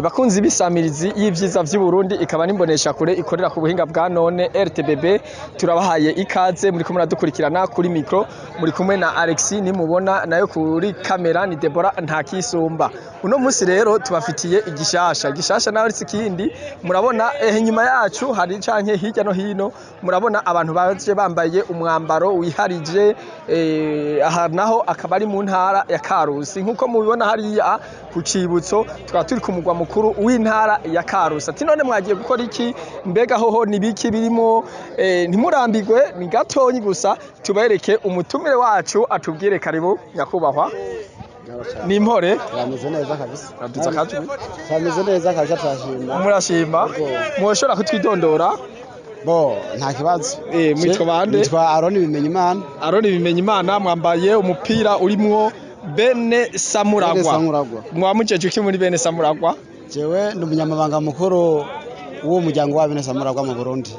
Bakunzi b'isamirizi y'ivyiza vy'Uburundi, ikaba n'imbonesha kure ikorera ku buhinga bwa none RTBB, turabahaye ikaze. Muri kumwe muradukurikirana kuri micro, muri kumwe na Alexis nimubona, nayo kuri kamera ni Deborah Ntakisumba. Uno munsi rero tubafitiye igishasha, igishasha nawe ari ikindi murabona inyuma yacu hari canke hirya no hino murabona abantu baje bambaye umwambaro wiharije. Aha naho akaba ari mu ntara ya Karusi, nkuko mubibona hariya ku cibutso, tukaba turi ku mugwa mukuru w'intara ya Karusi. Ati none mwagiye gukora iki? Mbega hoho nibiki birimo? Ntimurambirwe, ni gatonyi gusa tubereke umutumire wacu atubwire. Karibu nyakubahwa, ni impore? Turameze neza kabisa. Aduza akajwi. Turameze neza kabisa, turashima. Murashima. Mwoshobora kutwidondora? Bo, nta kibazo. Mwitwa bande? Nitwa Aroni Bimenyimana. Aroni Bimenyimana, mwambaye umupira urimwo bene Samuragwa. Bene Samuragwa. Mwamujeje iki muri bene Samuragwa? Jewe ndi umunyamabanga mukuru w'uwo muryango wa bene Samuragwa mu Burundi.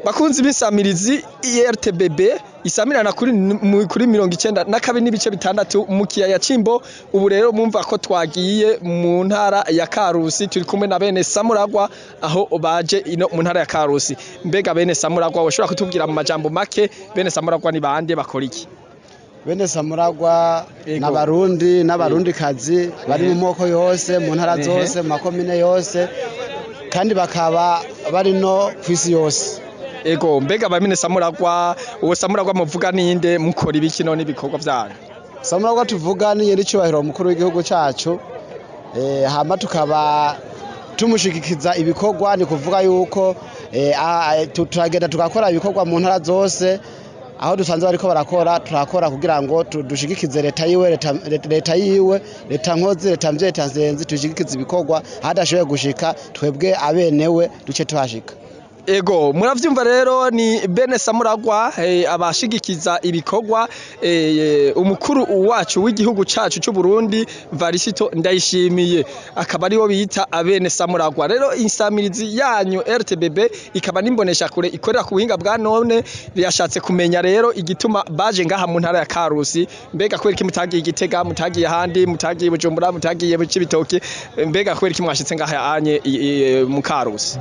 Bakunzi b'isamirizi IRTBB isamirana kuri 92.6 mu kiyaya c'Imbo, ubu rero mumva ko twagiye mu ntara ya Karusi, turi kumwe na bene Samuragwa aho baje ino mu ntara ya Karusi. Mbega bene Samuragwa, woshobora kutubwira mu majambo make, bene Samuragwa ni bande, bakora iki? Bene Samuragwa n'Abarundi n'Abarundikazi bari mu moko yose, mu ntara zose, mu makomine yose, kandi bakaba bari no kw'isi yose. Ego, mbega ba bene Samuragwa, uwo Samuragwa muvuga ninde, mukora ibiki none, ibikorwa vyanyu? Samuragwa tuvuga ni nyir'icyubahiro umukuru w'igihugu cacu, hama tukaba tumushigikiza ibikorwa. Ni kuvuga yuko turagenda tugakora ibikorwa mu ntara zose aho dusanzwe bariko barakora, turakora kugira ngo dushigikize leta yiwe, leta yiwe, leta nkozi, leta mvye, leta nzenzi, tushigikize ibikorwa aho adashoboye gushika, twebwe abenewe duce tuhashika. Ego, muravyumva rero, ni bene Samuragwa, abashigikiza ibikorwa umukuru wacu w'igihugu cacu c'u Burundi Varisito Ndayishimiye, akaba aribo bita abene Samuragwa. Rero insamirizi yanyu RTBB ikaba n'imbonesha kure ikorera ku buhinga bwa none yashatse kumenya rero igituma baje ngaha mu ntara ya Karusi. Mbega kubera iki mutagiye Igitega, mutagiye ahandi, mutagiye Bujumbura, mutagiye Cibitoke? Mbega kubera iki mwashitse ngaha anye mu Karusi?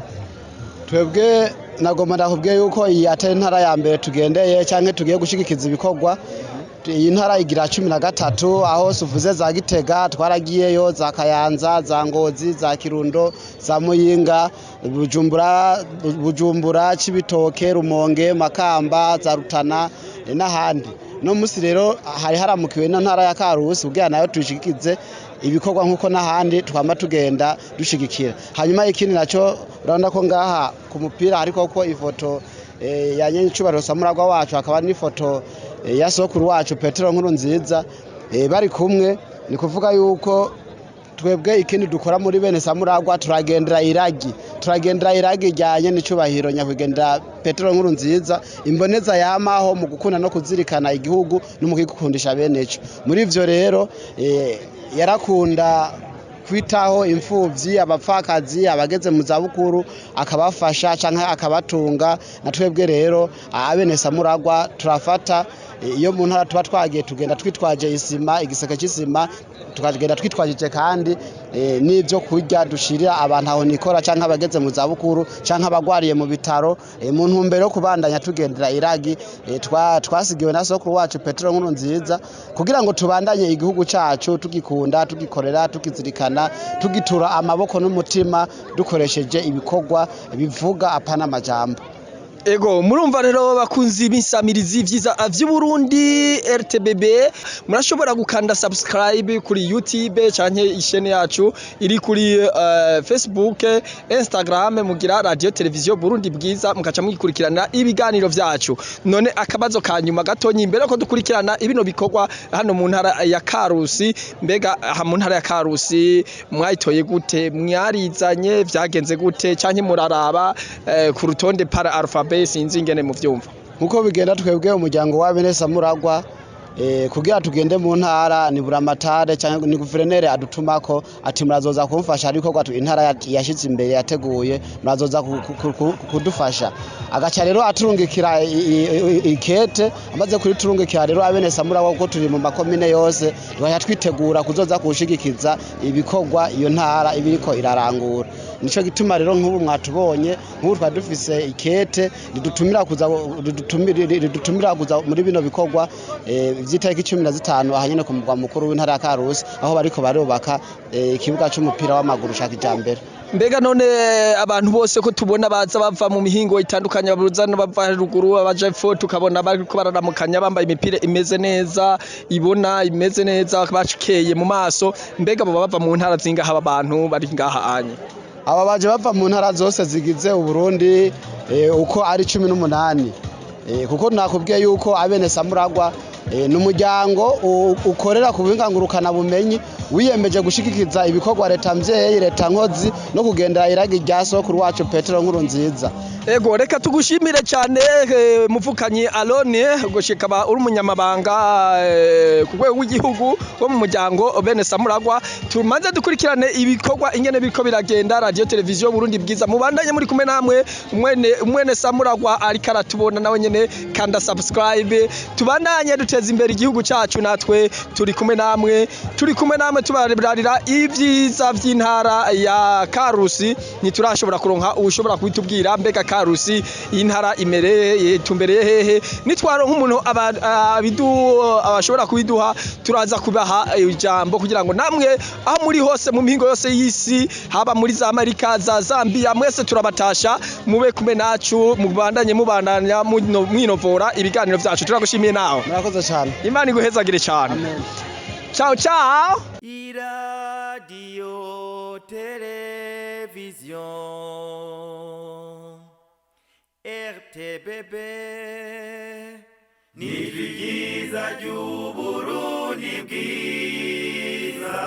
Twebwe nagomba ndakubwiye yuko iyi atari intara ya mbere tugendeye cyangwa tugiye gushigikiza ibikorwa. Iyi ntara igira 13, aho suvuze za Gitega twaragiyeyo, za Kayanza, za Ngozi, za Kirundo, za Muyinga, Bujumbura, Cibitoke, Rumonge, Makamba, za Rutana, n'ahandi. No musi rero hari haramukiwe na ntara ya Karusi kugira nayo tuyishigikize ibikorwa nk'uko n'ahandi twama tugenda dushigikira. Hanyuma ikindi naco, urabona ko ngaha ku mupira hariko ko ifoto ya nyenicubahiro Samuragwa wacu, hakaba n'ifoto ya sokuru wacu Petero Nkuru Nziza, bari kumwe. Ni kuvuga yuko twebwe ikindi dukora muri bene Samuragwa, turagendera iragi rya nyenicubahiro nyakwigendera Petero Nkuru Nziza, imboneza yamaho mu gukunda no kuzirikana igihugu no mu kugikundisha beneco. Muri ivyo rero yarakunda kwitaho imfuvyi, abapfakazi, abageze mu zabukuru, akabafasha canke akabatunga. Na twebwe rero abene Samuragwa turafata, iyo mu ntara tuba twagiye, tugenda twitwaje isima, igiseke c'isima, tukagenda twitwajije kandi n'ibyo kurya dushirira abantu aho nikora canke abageze mu zabukuru canke abagwariye mu bitaro, mu ntumbero yo kubandanya tugendera iragi twasigiwe na sokuru wacu Petero Nkuru Nziza, kugira ngo tubandanye igihugu cacu tugikunda, tugikorera, tukizirikana, tugitura amaboko n'umutima, dukoresheje ibikorwa bivuga, apana amajambo. Ego, murumva rero bakunzi b'insamirizi vyiza vy'Uburundi RTBB, murashobora gukanda subscribe kuri YouTube canke ishene yacu iri kuri Facebook, Instagram, mugira Radio Television Burundi Bwiza, mukaca mugikurikirana ibiganiro vyacu. None akabazo ka nyuma gatonyi imbere ko dukurikirana ibino bikorwa hano mu ntara ya Karusi, mbega aha mu ntara ya Karusi mwayitoye gute? Mwarizanye, vyagenze gute, canke muraraba ku rutonde par alphabet? Sinzi ingene muvyumva. Nkuko bigenda, twebwe umuryango wa bene Samuragwa Kugira tugende mu ntara ni buramatare cyangwa ni guverineri adutumako ati murazoza kumfasha, ariko intara yashyize imbere yateguye, murazoza kudufasha. Agaca rero aturungikira ikete. Amaze kuriturungikira rero, abene samuragwa kuko turi mu makomine yose, tugaca twitegura kuzoza kuwushigikiza ibikorwa iyo ntara ibiriko irarangura. Nico gituma rero nk'ubu mwatubonye, nk'ubu twari dufise ikete ridutumira kuza muri bino bikorwa vy'itariki 15 aha nyene ku mugwa mukuru w'intara ya Karusi, aho bariko barubaka ikibuga c'umupira w'amaguru ca kijambere. Mbega none abantu bose ko tubona baza bava mu mihingo itandukanye, baza bava ruguru, abaja epfo, tukabona bariko bararamukanya bambaye imipira imeze neza, ibona imeze neza, bakeye mu maso, mbega boba bava mu ntara zingaha aba bantu bari ngaha anye? Aba baje bava mu ntara zose zigize Uburundi uko ari 18, kuko nakubwiye yuko abene samuragwa ni umuryango ukorera ku buhinga ngurukanabumenyi, wiyemeje gushigikiza ibikorwa leta mvyeyi, leta nkozi, no kugendera iragi rya sokuru wacu Petero Nkurunziza. Ego, reka tugushimire cyane, muvukanyi Alone, gushika ba uri umunyamabanga ku rwego rw'igihugu wo mu muryango bene Samuragwa. Tumanze dukurikirane ibikorwa ingene biriko biragenda. Radio Televiziyo Burundi Bwiza mubandanye muri kumwe namwe. Mwene Samuragwa ariko aratubona nawe nyene, kanda subscribe, tubandanye duteza imbere igihugu cyacu. Natwe turi kumwe namwe, turi kumwe namwe tubararira ibyiza by'intara ya Karusi. Ntiturashobora kuronka ushobora kubitubwira, mbega Karusi intara imereye tumbereye hehe? Nitwaronka umuntu abashobora kubiduha, turaza kubaha ijambo kugira ngo namwe aho muri hose mu mihingo yose y'isi, haba muri za Amerika, za Zambia, mwese turabatasha. Mube kumwe nacu, mubandanye mubandanya mwinovora ibiganiro vyacu. Turagushimiye nawe. Murakoze cyane. Imana iguhezagire cyane. Amen. Ciao ciao. Iradiyo televiziyo RTBB ni ryiza ry'Uburundi bwiza.